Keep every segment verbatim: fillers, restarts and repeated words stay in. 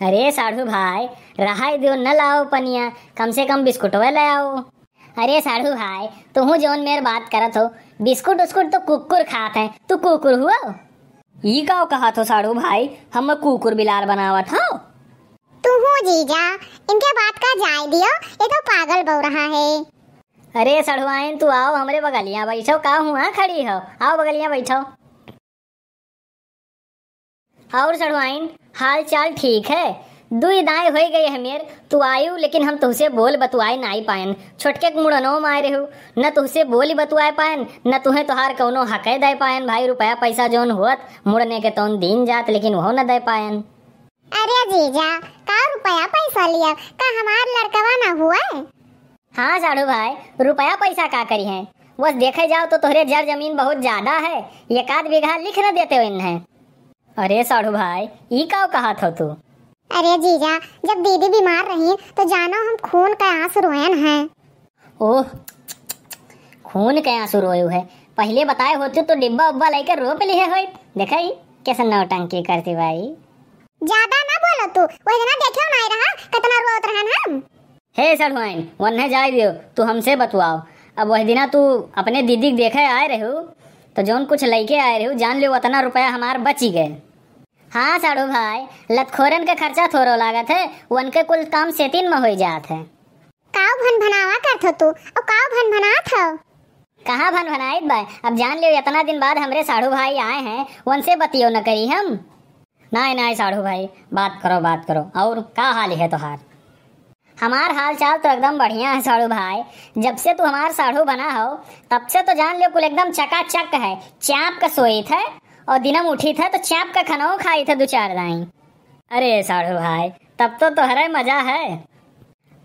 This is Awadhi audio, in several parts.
अरे साढ़ू भाई, रहाई दियो, न लाओ पनिया, कम से कम बिस्कुटवे ले आओ। अरे साढ़ू भाई, तुहू जौन मेर बात करत हो, बिस्कुट उस्कुट तो कुकुर खात है, तू कुकुर हुआ? ई का कहत हो साढ़ू भाई, हम कुकुर बिलार बनावत हो? तुहू जीजा, इनके बात का जाए दियो, ये तो पागल बौरहा है। अरे सढ़ुआइन, तू आओ हमरे बगलिया बैठो, का हुआ खड़ी हो, आओ बगलिया बैठो। और सढ़ुआइन, हाल चाल ठीक है? दुई दाई होई गई है मेर, तू आयु, लेकिन हम तुहसे बोल बतुआए नाई पायन। छोटके के मुड़नो में आए रहू, न तुहसे बोली बतुआए पायन, न तुहे तोहार कौनो हके दे पायन। भाई, रुपया पैसा जौन होत, मुड़ने के तौन दीन जात, लेकिन वहो न दे पायन। अरे जीजा, का रुपया पैसा लिया, का हमार लड़कवा ना हुआ? हाँ साढ़ू भाई, रुपया पैसा का करी है, बस देखे जाओ तो तोहरे जर जमीन बहुत ज्यादा है, एक आध बीघा लिख न देते हो इन्हें। अरे साढ़ू भाई, ई का कहत हो तू? अरे जीजा, जब दीदी बीमार रही तो जानो हम खून का आंसू रोयन हैं। ओह, खून के आंसू रोए है, पहले बताए होते तो डिब्बा उब्बा लेके रोप लिए होइत। देखा ही कैसे नौटंकी करती भाई। ज्यादा ना बोलो तू, वही दिना देखे ना रहा कितना रोत रहन हम। हे सढ़ुआइन, वन्ने जाए दियो, तू हमसे बतुआओ। अब वही दिना तू अपने दीदी के देखे आए रहू, तो जौन कुछ लइके आए रहू, जान लियो उतना रुपया हमार बची गए। हाँ साढ़ू भाई, लतखोरन के खर्चा थोड़ो लागत है, उनके कुल काम सेतिन में होई जात है। काव भन भनावा करत हो तू, और काव भन भनात हो? कहाँ भन भनाइत बा? अब जान लियो, इतना दिन बाद हमरे साढ़ू भाई आए हैं, उनसे बतियो न करी हम। नाय, नाय साढ़ू भाई, बात करो, बात करो। और का हाल है तोहार? हमार हाल चाल तो एकदम बढ़िया है साढ़ू भाई। जब से तू हमार साढ़ू बना हो, तब से तो जान लियो कुल एकदम चकाचक है। चाप का सोइत है और दिनम उठित है तो चाप का खनौ खाइत है दो चार दाई। अरे साढ़ू भाई, तब तो तोहरे मजा है।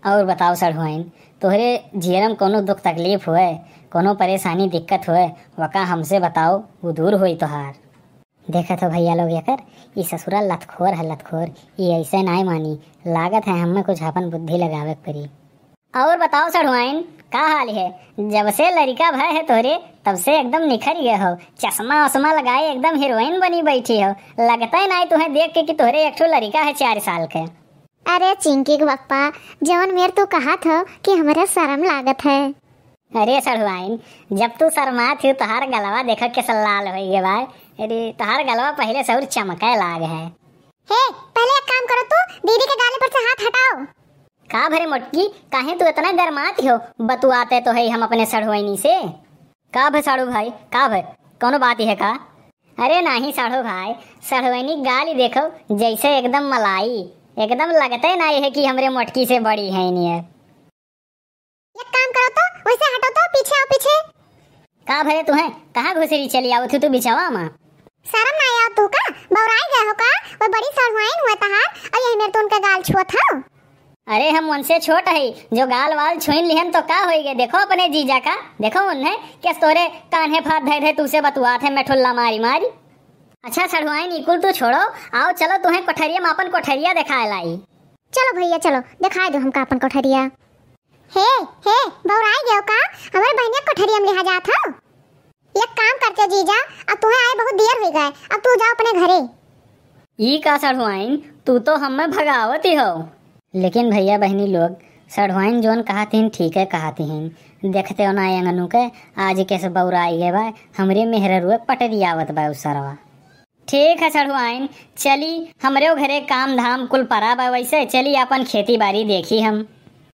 और बताओ सढ़ुआइन, तोहरे जियरम कोनो दुख तकलीफ हुए, कोनो परेशानी दिक्कत हुए, वका हमसे बताओ, वो दूर होई तोहार। देखत हो भैया लोग एकर, ई ससुरा लतखोर है लतखोर, ई ऐसे नाय मानी, लागत है हमें कुछ अपन बुद्धि लगावे के पड़ी। और बताओ सढ़ुआइन, का हाल है? जब से लड़िका भय है तोहरे, तब से एकदम निखर गए हो, चश्मा उश्मा लगाए एकदम हीरोइन बनी बैठी हो, लगता ही नाय तुम्हें देख के कि तोहरे एक ठो लड़िका है चार साल के। अरे चिंकी के पप्पा, जौन मेर तू कहत हो कि हमरे शर्म लागत है। अरे सढ़ुआइन, जब तू शर्मात हो, तोहार गलवा देखो कैसे लाल होई गे बा। अरे, तोहार गलवा पहले से और चमके लाग है। हे, पहले एक काम करो, तू दीदी के गाले पर से हाथ हटाओ। का भरे मोटकी, काहे तू इतना गरमात हो? बतुआते तो है हम अपने सढ़ुआइनी से। का भे साढ़ू भाई, का भे, कौनो बात है का? अरे नाही साढ़ू भाई, सढ़ुआइनी गाली देखो, जैसे एकदम मलाई, एकदम लगते नहीं है कि हमरे मोटकी से बड़ी है इन्हें। एक काम करो तो, वैसे हटो तो, पीछे आओ, पीछे। का भरे तुम्हें, कहाँ घुसरी चली आओ थी तू बिछावा मा? शर्म ना आओ तू का? बौराई गए हो का? वो बड़ी सढ़ुआइन हुआ तहार, और यही मेरे तो उनका गाल छुअत हो। अरे हम उनसे छोट है, जो गाल वाल छुइन लिहन तो का होई गए? देखो अपने जीजा का, देखो उन्हें, किस तोरे कान्हे फात धै धै तू से बतुआत है मेठुल्ला मारी मारी। अच्छा सढ़ुआइन, ई कुल तू छोड़ो, आओ चलो तुम्हें कोठरिया में अपन कोठरिया दिखाए लाई। चलो भैया चलो, दिखाए दो हमका अपन कोठरिया। हे, हे, बौराई गयो का? हमारे बहनिया कोठरिया में लिहा जात हो? एक काम करते जीजा, अब तुम्हें आए बहुत देर हो गए, अब तू जाओ अपने घरे। ई का सढ़ुआइन, तू तो हमें भगावत ही हो। लेकिन भैया बहनी लोग, सढ़ुआइन जोन कहत हिन, ठीक है कहत हिन। देखते हो ना अंगनू के, आज कैसे बौराई गए बा, हमरे मेहररुए पटरी आवत बा उ सरवा। ठीक है सढ़ुआइन, चली, हमरे घरे काम धाम कुल परा बा, वैसे चली अपन खेती बाड़ी देखी हम।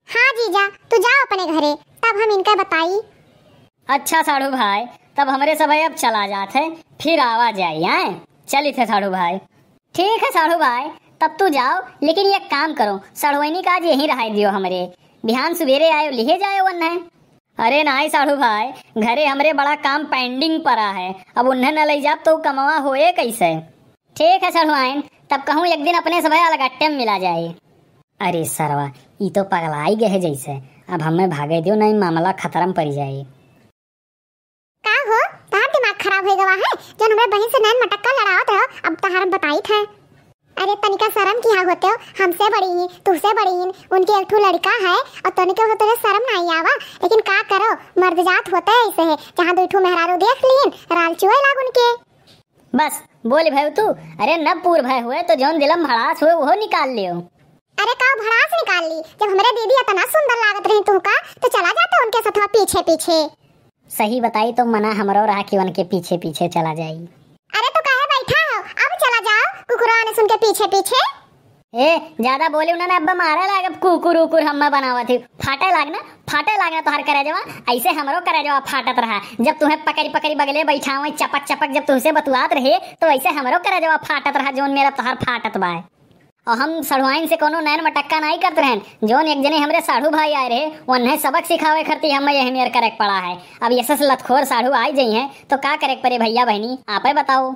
हाँ जीजा, तू जाओ अपने घरे, तब हम इनका बताई। अच्छा साढ़ू भाई, तब हमरे सब अब चला जात है, फिर आवा जाई, आए? चली थे साढ़ू भाई। ठीक है साढ़ू भाई, तब तू जाओ, लेकिन एक काम करो, सढ़ुआइनी का आज यहीं रहाई दियो हमरे, बिहान सुबेरे आयो, लिहे जायो वन्ने। अरे नाई साढ़ू भाई, घरे हमरे बड़ा काम pending परा है, अब उन्हें न लई जाब तो कमवा होए कैसे? ठीक है सढ़ुआइन, तब कहूँ एक दिन अपने सभे अलगट्टे में मिला जाए। अरे सरवा, ई तो पगलाई गए है जैसे, अब हमें भागे दियो, नहीं मामला खतरा में पड़ जाए। का हो, तहार दिमाग खराब हो गवा है, जौन हमरे बहिन से नैन मटक्का लड़ावत रहो, अब तहार हम बताई थे। अरे तनिका शर्म किहा होते हो, हमसे बड़ी ही, तुहसे बड़ी ही, उनके एक ठो लड़का है और तनिके हो तोरे शर्म नहीं आवा, लेकिन का करो, मर्द जात होते ऐसे है, जहाँ दो ठो मेहरारू देख लीन, राल चुए लाग उनके। बस, बोल भय तू, अरे न पूर भय हुए तो जौन दिलम भड़ास हुए वो निकाल लियो। अरे का भड़ास निकाल ली, जब हमरे दीदी इतना सुंदर लागत रही तुमका तो चला जाते उनके सथवा पीछे पीछे। सही बताई तो मना हमरो रहा कि उनके पीछे पीछे चला जाई। अरे तो काहे बैठा हो, अब चला जाओ कुकुरवा ने सुन के पीछे पीछे। ए, ज्यादा बोली उन्होंने अब मारे लाग, अब कुकुर उकुर हम्मा बनावत ही। फाटे लाग ना, फाटे लाग ना तोहर करेजवा, ऐसे हमरो करेजवा फाटत रहा। जब तुम्हें पकड़ी पकड़ी बगले बैठावे चपक चपक, जब तुमसे बतुआत रहे तो ऐसे हमरो करेजवा फाटत रहा, जौन मेरा तोहर फाटत बाय। और हम सढ़ुआइन से कोनो नैन मटक्का नाई करत रहन। जौन एक जने हमरे साढ़ू भाई आए रहे, उन्हें सबक सिखावे खरती हमें यही मेर करे के पड़ा है। अब यशस लतखोर साढ़ू आई जाई हैं तो का करे के परे भैया बहनी, आपे बताओ।